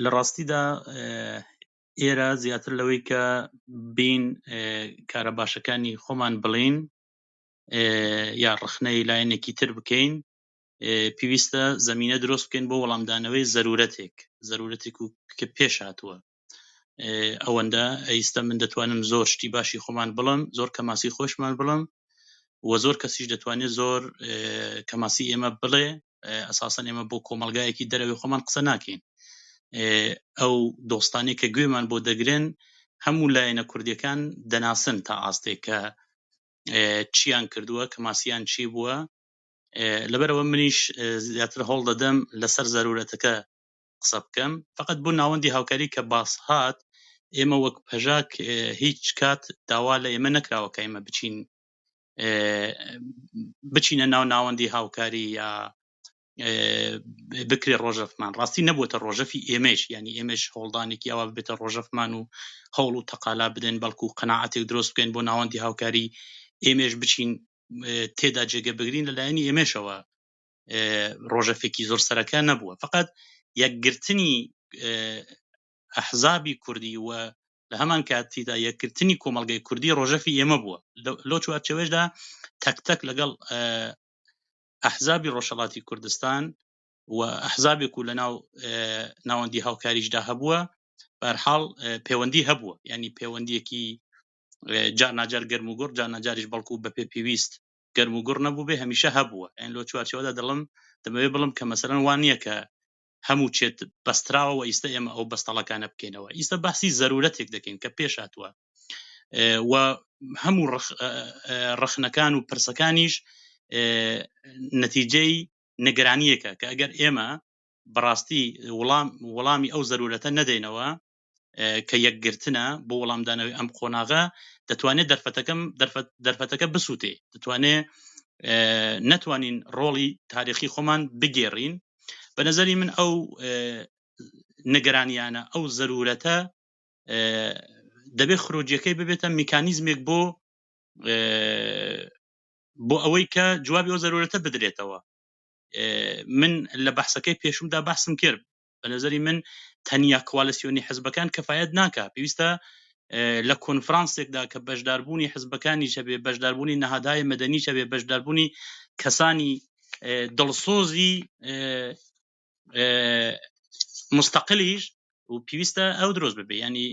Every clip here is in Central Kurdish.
لە ڕاستیدا ئێرە زیاتر لەوەی کە بین کارە باشەکانی خۆمان بڵین یا ڕخنەی لایەنێکی تر بکەین پێویستە زمینە درۆست بکەین بۆ وەڵامدانەوەی زەرورەتێک زەرورەتێک و کە پێش هاتووە ئەوەندە ئەیستا من دەتوانم زۆر شتی باشی خۆمان بڵم زۆر کەماسی خۆشمان بڵم و زۆر کەسیش دەتوانێت زۆر کەماسی ئێمە بڵێ ئەساسەن ئێمە بۆ کۆمەلگایەکی دەرەوەی خۆمان قسە ناکەین ئەو دۆستانی کە گوێمان بۆ دەگرن هەموو لایەنە کوردیەکان دەناسن تا ئاستێک کە چیان کردووە کەماسیان چی بووە لەبەرەوە منیش زیاتر هەوڵ دەدەم لەسەر زەرورەتەکە قسە بکەم فقط بۆ ناوەندی هاوکاری کە باس هات ئێمە وەک پەژاک هیچ کات داوا لە ئێمە نەکراوە کە ئێمە بچین بچینە ناو ناوەندی هاوکاری یا بکرێ ڕۆژەفمان ڕاستی نەبووتە ڕۆژەفی ئێمەش ینی ئێمەش هەوڵدانێکی ئەوە ببێتە ڕۆژەفمان و هەوڵ و تەقالا بدەین بەڵکو قەنەعاتێک درۆست بکەین بۆ ناوەندی هاوکاری ئێمەش بچین تێدا جێگە بگرین لەلایەنی ئێمەشەوە ڕۆژەفێکی زۆر سەرەکە نەبووە فقط یەکگرتنی ئەحزابی کوردی و لە هەمان کاتیدا یەکگرتنی کۆمەڵگەی کوردی ڕۆژەفی ئێمە بووە لۆ چوارچێوەشدا تەک تەک لەگەڵ ئەحزابی ڕۆژهەڵاتی کوردستان و ئەحزابێک و لەناو ناوەندی هاوکاریشدا هەبووە بەرحاڵ پەیوەندی هەبووە ینی پەیوەندیەکی جار ناجار گەرم و گوڕ جار ناجاریش بەڵکو بە پێ پێویست گەرم و گوڕ نەبوو بێ هەمیشە هەبووە ئەین لۆ چوارچەوەدا دەڵم دەمەوێت بڵم کە مەسەرەن وان نییە کە هەموو چێت بەستراوە و ئیستا ئێمە ئەو بەستەڵەکانە بکەینەوە ئیستا باسی زەرورەتێک دەکەین کە پێش هاتووە و هەموو ڕخنەکان و پرسەکانیش نەتیجەی نگرانیەکە کە ئەگەر ئێمە بەڕاستی وڵام وەڵامی ئەو زەرورەتە نەدەینەوە کە یەکگرتنە بۆ وەڵامدانەوەی ئەم قۆناغە دەتوانێت دەرفەتەکەم دەرفەتەکە بسووتێ دەتوانێت نەتوانین ڕۆڵی تاریخی خۆمان بگێڕین بە نظری من ئەو نگرانیانە ئەو زەرورەتە دەبێت خرۆجیەکەی ببێتە میکانیزمێک بۆ بۆ ئەوەی کە جوابی ئەو زەرورەتە بدرێتەوە من لە بەحسەکەی پێشومدا بەحسم کرد بە نظری من تەنیا کوالیسیۆنی حزبەکان کەفایەت ناکا پێویستە لە کۆنفرانسێکدا کە بەشداربوونی حزبەکانی هەبێ بەشداربوونی نەهادهای مەدەنی هەبێ بەشداربوونی کەسانی دڵسۆزی مستەقلیش و پێویستە ئەو درۆست ببێ ینی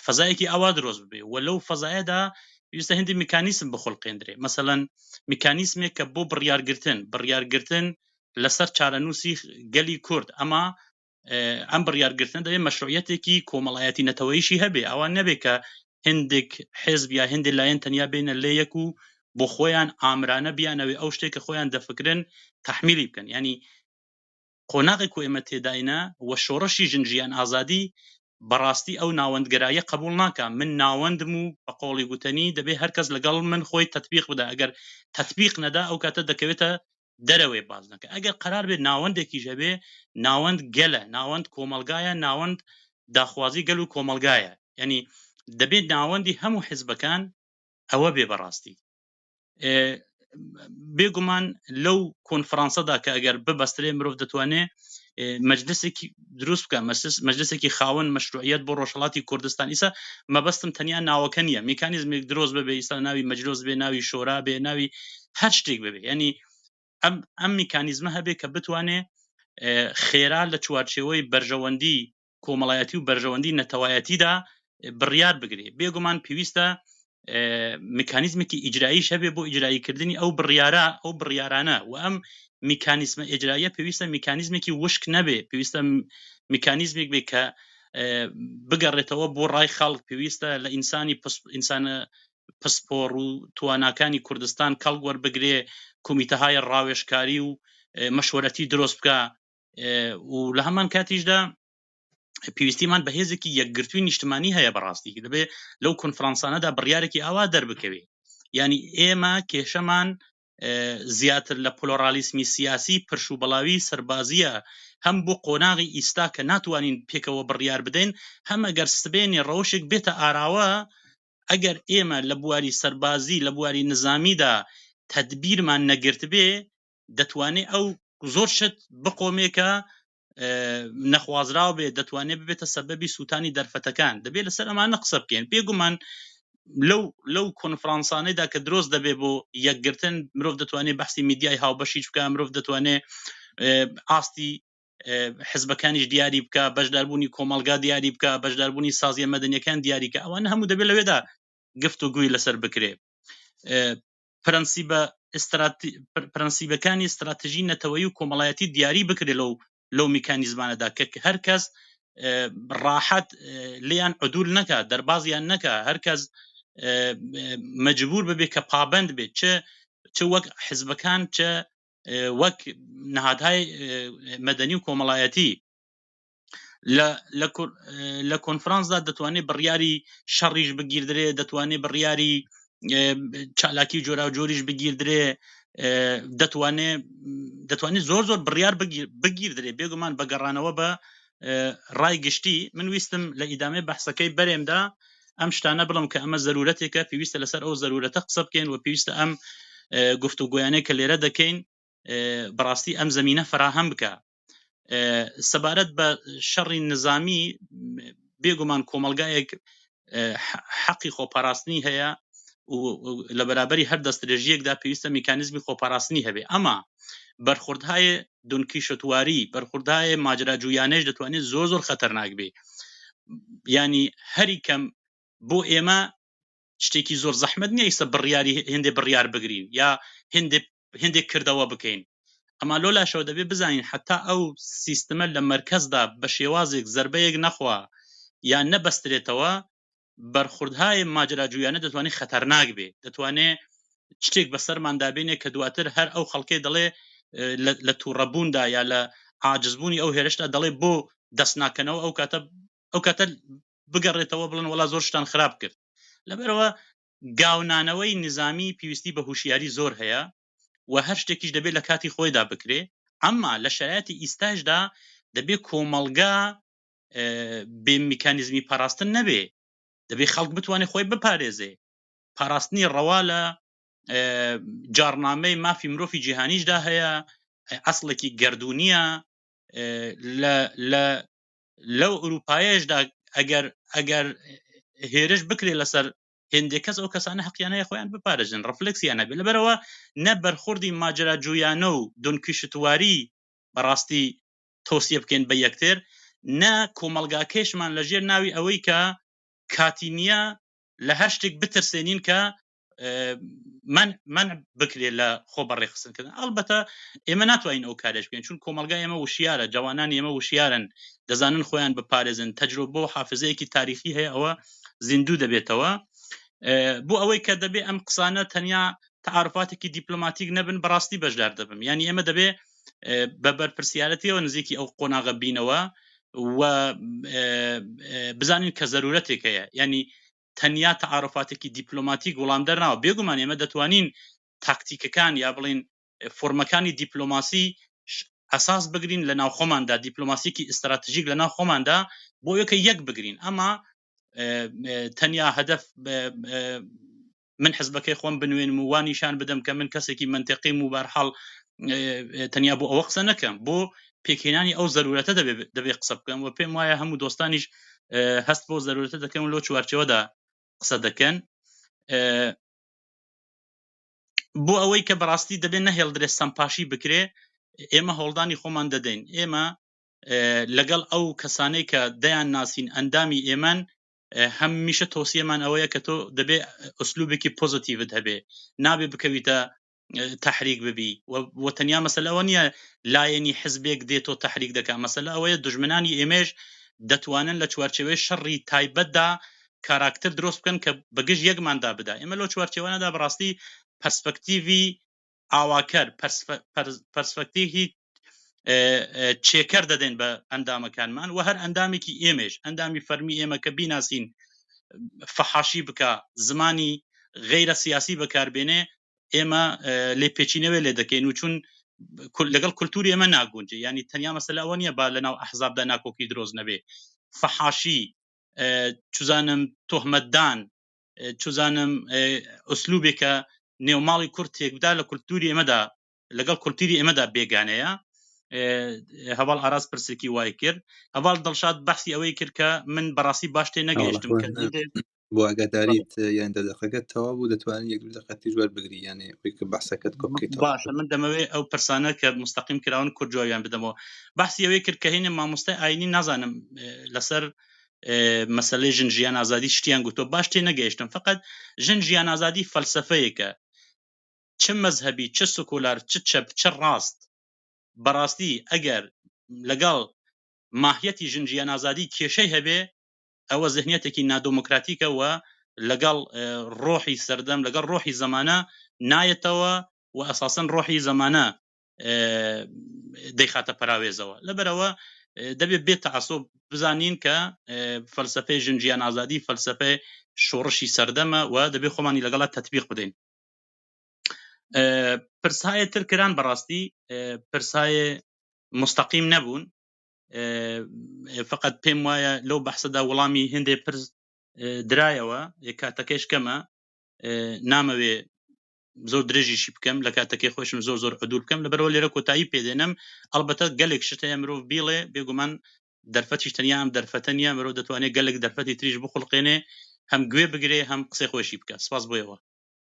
فەزایەکی ئەوا درۆست ببێ و لەو فەزایەدا پێویستە هەندی میکانیسم بخڵقێندرێ مەسەەن میکانیسمێک کە بۆ بڕیارگرتن بڕیارگرتن لەسەر چارەنووسی گەلی کورد ئەما ئەم بڕیارگرتنە دەبێت مەشروعیەتێکی کۆمەڵایەتی نەتەوەیشی هەبێ ئەوە نەبێ کە هندێک حێزب یا هندێک لایەن تەنیا بێنە لێ یەک و بۆ خۆیان ئامرانە بیانەوێ ئەو شتێک کە خۆیان دەفکرن تحمیلی بکەن ینی قۆناغێک و ئێمە تێداینە و شۆڕشی ژن ژیان ئازادی بەڕاستی ئەو ناوەندگەراییە قبوڵ ناکا من ناوەندم و بە قۆڵی گوتەنی دەبێ هەر کەس لەگەڵ من خۆی تەتبیق بدا ئەگەر تەتبیق نەدا ئەو کاتە دەکەوێتە دەرەوەی بازنەکە ئەگەر قەرار بێت ناوەندێکیش هەبێ ناوەند گەلە ناوەند کۆمەڵگایە ناوەند داخوازی گەل و کۆمەڵگایە یعنی دەبێت ناوەندی هەموو حزبەکان ئەوە بێ بەڕاستی بێگومان لەو کۆنفرانسەدا کە ئەگەر ببەسترێ مرۆڤ دەتوانێ مەجلسێکی دروست بکە مەجلسێکی خاوەن مەشروعیت بۆ ڕۆژهڵاتی کوردستان ئیسا مەبەستم تەنیا ناوەکە نییە میکانیزمێک درۆست ببێ ئیستا ناوی مەجلس بێ ناوی شۆرا بێ ناوی هەر شتێک ببێ ینی ئەم ئەم میکانیزمە هەبێ کە بتوانێ خێرا لە چوارچێوەی بەرژەوەندی کۆمەڵایەتی و بەرژەوەندی نەتەوایەتیدا بڕیار بگرێ بێگومان پێویستە میکانیزمێکی ئیجراییش هەبێ بۆ ئیجراییکردنی ئەو بڕیارە ئەو بڕیارانە و ئەم میکانیزمە ئیجراییە پێویستە میکانیزمێکی وشک نەبێ پێویستە میکانیزمێک بێ کە بگەڕێتەوە بۆ ڕای خەڵک پێویستە لە ئینسانی ئینسانە پسپۆڕ و تواناکانی کوردستان کەڵک وەربگرێ کۆمیتەهای ڕاوێژکاری و مەشوەرەتی درۆست بکە و لە هەمان کاتیشدا پێویستیمان بە هێزێکی یەکگرتووی نیشتمانی هەیە بەڕاستی دەبێ لەو کۆنفرانسانەدا بڕیارێکی ئاوا دەربکەوێ یعنی ئێمە کێشەمان زیاتر لە پلۆرالیسمی سیاسی پرش و بەڵاوی سەربازیە هەم بۆ قۆناغی ئیستا کە ناتوانین پێکەوە بڕیار بدەین هەم ئەگەر سبێنێ ڕەوشێک بێتە ئاراوە ئەگەر ئێمە لە بواری سەربازی لە بواری نظامیدا تدبیرمان نەگرتبێ دەتوانێ ئەو زۆر شت بقۆمێ کە نەخوازراو بێت دەتوانێت ببێتە سەبەبی سووتانی دەرفەتەکان. دەبێت لەسەر ئەمانە قسە بکەین. بێگومان لەو لەو کۆنفرانسانەیدا کە درۆست دەبێت بۆ یەکگرتن، مرۆڤ دەتوانێت بەحسی میدیای هاوبەشیش بکە، مرۆڤ دەتوانێت ئاستی حزبەکانیش دیاری بکە، بەشداربوونی کۆمەڵگا دیاری بکە، بەشداربوونی سازیە مەدەنیەکان دیاری کە. ئەوانە هەموو دەبێت لەوێدا گفتوگوی لەسەر بکرێ. پرەنسیبە پرەنسیبەکانی استراتژی نەتەوەیی و کۆمەڵایەتی دیاری بکرێت لەو لەو میکانیزمانەدا کە هەر کەس ڕاحەت لێیان عدول نەکا، دەربازیان نەکا، هەر کەس مەجبور ببێ کە پابند بێت، چ چ وەک حزبەکان چ وەک نهادهای مەدەنی و کۆمەڵایەتی. لە کۆنفرانسدا دەتوانێت بڕیاری شەڕیش بگیردرێ، دەتوانێت بڕیاری چالاکی جۆراوجۆریش بگیردرێ، دەتوانێت دەتوانێت زۆر زۆر بڕیار بگیردرێ. بێگومان بە گەڕانەوە بە ڕای گشتی. من ویستم لە ئیدامەی بەحسەکەی بەرێمدا ئەم شتانە بڵم کە ئەمە زەرورەتێکە، پێویستە لەسەر ئەو زەرورەتە قسە بکەین و پێویستە ئەم گفتوگۆیانەی کە لێرە دەکەین بەڕاستی ئەم زەمینە فراهەم بکە. سەبارەت بە شەڕی نظامی، بێگومان کۆمەلگایەک حەقی خۆپاراستنی هەیە و لە بەرابەری هەر دەستدرێژیەکدا پێویستە میکانیزمی خۆپاراستنی هەبێ. ئەما بەرخوردهای دونکیشتواری، بەرخوردهای ماجراجویانەش دەتوانێت زۆر زۆر خەتەرناک بێ. ینی هەری کەم بۆ ئێمە شتێکی زۆر زەحمەت نییە ئیستا بڕیاری هێندێ بڕیار بگرین یا هێندێ هێندێک کردەوە بکەین. ئەما لۆ لاشەوە دەبێ بزانین حتا ئەو سیستمە لە مەرکەزدا بە شێوازێک زربەیەک نەخوا یان نەبەسترێتەوە، بەرخوردهای ماجراجویانە دەتوانێت خەتەرناک بێ، دەتوانێت شتێک بەسەرماندا بێنێ کە دواتر هەر ئەو خەڵکەی دەڵێ لە تووڕەبووندا یا لە عاجزبوونی ئەو هێرشدا دەڵێ بۆ دەست ناکەنەوە، ئەو کاتە ئەو کاتە بگەڕێتەوە بڵێن وەڵا زۆر شتان خراپ کرد. لەبەرەوە گاونانەوەی نظامی پێویستی بە هوشیاری زۆر هەیە و هەر شتێکیش دەبێت لە کاتی خۆیدا بکرێ. ئەمما لە شەرایەتی ئیستاشدا دەبێت کۆمەڵگا بێ میکانیزمی پاراستن نەبێ، دەبێ خەڵک بتوانێت خۆی بپارێزێ. پاراستنی ڕەوا لە جارنامەی مافی مرۆڤی جیهانیشدا هەیە، ئەسڵێکی گردونیە. لە لە لەو ئەوروپایەشدا ئەگەر ئەگەر هێرش بکرێت لەسەر هێندێک کەس، ئەو کەسانە حەقیان هەیە خۆیان بپارێزن، ڕفلکسیان هەبێت. لەبەرەوە نە بەرخوردی ماجراجویانە و دونکیشتواری بەڕاستی تۆسیە بکەین بە یەکتر، نە کۆمەڵگاکەشمان لەژێر ناوی ئەوەی کە کاتی نییە لە هەر شتێک بترسێنین کە من من بکرێت لە خۆ بەڕێخستنکردن. ئەلبەتە ئێمە ناتوانین ئەو کارێش بکەین، چون کۆمەلگا ئێمە وشیارە، جوانان ئێمە وشیارن، دەزانن خۆیان بپارێزن، تەجربە و حافزەیەکی تاریخی هەیە، ئەوە زیندوو دەبێتەوە. بۆ ئەوەی کە دەبێ ئەم قسانە تەنیا تعارفاتێکی دیپلۆماتیک نەبن، بەڕاستی بەشدار دەبم. یعنی ئێمە دەبێ بە بەرپرسیارەتیەوە نزیکی ئەو قۆناغە بینەوە و بزانین کە زەرورەتێک هەیە. ینی تەنیا تعارفاتێکی دیپلۆماتیک وڵام دەرناوە. بێگومان ئێمە دەتوانین تاکتیکەکان یا بڵین فۆرمەکانی دیپلۆماسی ئەساس بگرین لە ناو خۆماندا، دیپلۆماسیکی ئیستراتژیک لە ناو خۆماندا بۆ یەکە یەک بگرین. ئەما تەنیا هەدەف من حزبەکەی خۆم بنوێنم و وا نیشان بدەم کە من کەسێکی منتەقیم و بارحاڵ تەنیا بۆ ئەوە قسە نەکەم، بۆ پێکهێنانی ئەو زەرورەتە دەبێ قسە بکەم. و پێم وایە هەموو دۆستانیش هەست بۆ زەرورەتە دەکەن و لەو چوارچێوەدا قسە دەکەن. بۆ ئەوەی کە بەڕاستی دەبێت نەهێڵدرێ سەمپاشی بکرێ، ئێمە هەوڵدانی خۆمان دەدەین. ئێمە لەگەڵ ئەو کەسانەی کە دەیان ناسین ئەندامی ئێمەن، هەمیشە تۆسیەمان ئەوەیە کە تۆ دەبێ ئوسلوبێکی پۆزیتیڤت هەبێ، نابێ بکەویتە تحریک ببی. و تەنیا مەسەلە ئەوە نییە لایەنی حزبێک دێت تۆ تحریک دەکا، مەسەلە ئەوەیە دژمنانی ئێمەش دەتوانن لە چوارچێوەی شەڕی تایبەتدا کاراکتەر درۆست بکەن کە بەگژ یەکماندا بدا. ئێمە لەو چوارچێوانەدا بەڕاستی پەرسپەکتیڤی ئاواکەر، پەرسپەکتیڤی چێکەر دەدەین بە ئەندامەکانمان. و هەر ئەندامێکی ئێمەش، ئەندامی فەرمی ئێمە کە بیناسین فەحاشی بکە، زمانی غەیرە سیاسی بەکاربێنێ، ئێمە لێپێچینەوەی لێ دەکەین و چون لەگەڵ کولتوری ئێمە ناگونجێ. ینی تەنیا مەسەلە ئەوە نییە با لەناو ئەحزابدا ناکۆکی درۆست نەبێ، فەحاشی، چزانم تۆهمەتدان، چزانم ئوسلوبێکە نێوماڵی کورد تێکبدا لە کولتوری ئێمەدا، لەگەڵ کولتوری ئێمەدا بێگانەیە. هەواڵ ئاراس پرسێکی وای کرد هەواڵ دڵشاد بەحسی ئەوەی کرد کە من بەڕاستی باش تێ نەگەیشتم کە بۆ ئاگاداریت یان دەقەکەت تەواو بوو دەتوانانی یەک دوو دەقە تیژ وەربگری یانێ ئەوەی کە بەحسەکەت کۆ بکەیتەوە. باشە من دەمەوێت ئەو پرسانە کە مستەقیم کراون کورد جوابیان بدەمەوە. بەحسی ئەوەی کرد کە هینە مامۆستای ئاینی نازانم لەسەر مەسەلەی ژن ژیان ئازادی شتیان گوتۆ باش تێ نەگەیشتم فقط ژن ژیان ئازادی فەلسفەیەکە چ مەزهەبی چ سکولار چ چەپ چ ڕاست بەڕاستی ئەگەر لەگەڵ ماهیەتی ژن ژیان ئازادی کێشەی هەبێ ئەوە زهنیەتێکی نادۆمۆکراتیکە و لەگەڵ ڕۆحی سەردەم لەگەڵ ڕۆحی زەمانە نایەتەوە و ئەساسەن ڕۆحی زەمانە دەیخاتە پەراوێزەوە لەبەرەوە دەبێت بێت تەعەسوب بزانین کە فەلسفەی ژن ژیان ئازادی فەلسفەی شۆڕشی سەردەمە و دەبێت خۆمانی لەگەڵا تەتبیق بدەین. پرسایە تر کران بەڕاستی پرسایە مستەقیم نەبوون فقط پێم وایە لەو بەحسەدا وەڵامی هندێ پرس درایەوە کاتەکەیش کەمە نامەوێ زۆر درێژیشی بکەم لە کاتەکەی خۆشم زۆر زۆر عدول بکەم لەبەرەوە لێرە کۆتایی پێدێنم ئەلبەتە گەلێک شت هەیە مرۆڤ بیڵێ بێگومان دەرفەتیش تەنیا ئەم دەرفەتە نییە مرۆڤ دەتوانێت گەلێک دەرفەتی تریش بخوڵقێنێ هەم گوێ بگرێ هەم قسەی خۆشی بکە سپاس بۆیەوە.